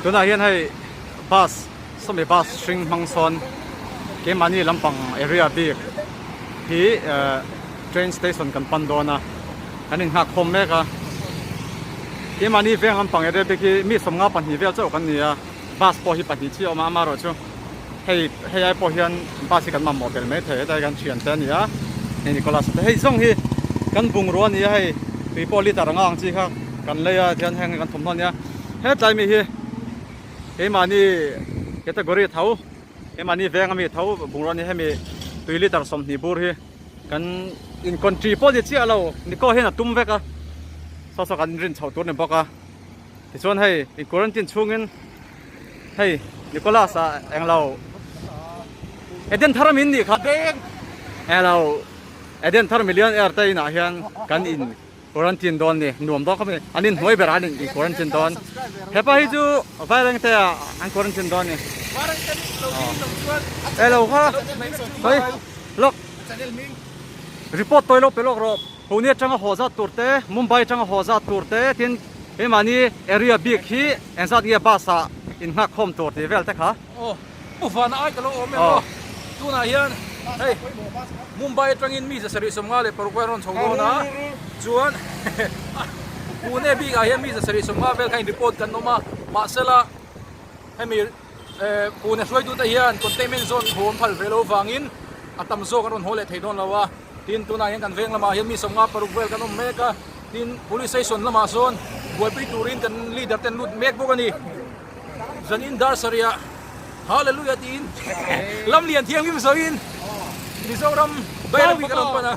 Tunah hian hei bus sawmi bus hring hmang sawn keimahni lampang area bik hi eh train station kan pan dawn a kan innghak khawm mek a keimahni veng lampang area bik hi mi 52 vel chauh kan ni a bus pawh hi pahnih chiah a awm a amaherawhchu hei hei ai pawh hian bus hi kan mamawh tel mai thei hetlai kan thian te a ni a hei Nicholas te hei zawng hi kan bungrua a ni a hei tui pawh liter anga ang chi kha kan lei a tihian heng hi kan thawmhnaw a nia hetlai mi hi keimahni category tho keimahni veng ami tho bungrua a ni hemi tui liter 20 bur hi kan in country pawh ni chiah lo Nico hian a tum vek a saw saw kan rin chhoh tur a ni bawk a. Tichuan hei in quarantine chhungin hei Nicholas ah englo Eden thar min nih kha englo Eden thar million air te inah hian kan in quarantine dawn ni nuam dawn khawp mai an in hnuai berah an in quarantine dawn hepa hi chu Vairengte ah an quarantine dawn ni elo kha hei lawk report tawi lo pe lawk rawh. Pune atanga haw zat tur te, Mumbai atanga haw zat tur te tin keimahni area bik hi engzat nge bus ah in nghak khawm tur tih vel te kha. Aw, Pu Vana ai ka lo awm em aw. Tunah hian hei Mumbai atangin mi 756 vel rawn chho dawn a, chuan Pune bik ah hian mi 750 vel kha in report kan awm a, mahsela hemi Pune hruaitute hian containment zone haw an phal ve lo vangin a tam zawk an rawn haw leh thei dawn lo a. Tin, tunah hian kan veng lamah hian mi 56 vel kan awm mek a, tin Police Station lamah sawn buaipui turin kan leader ten lut mek bawk a ni. Zanin dar sarihah Hallelujah tiin lam lian thianghlim sawiin Mizoram Bairabi kan rawn pan a.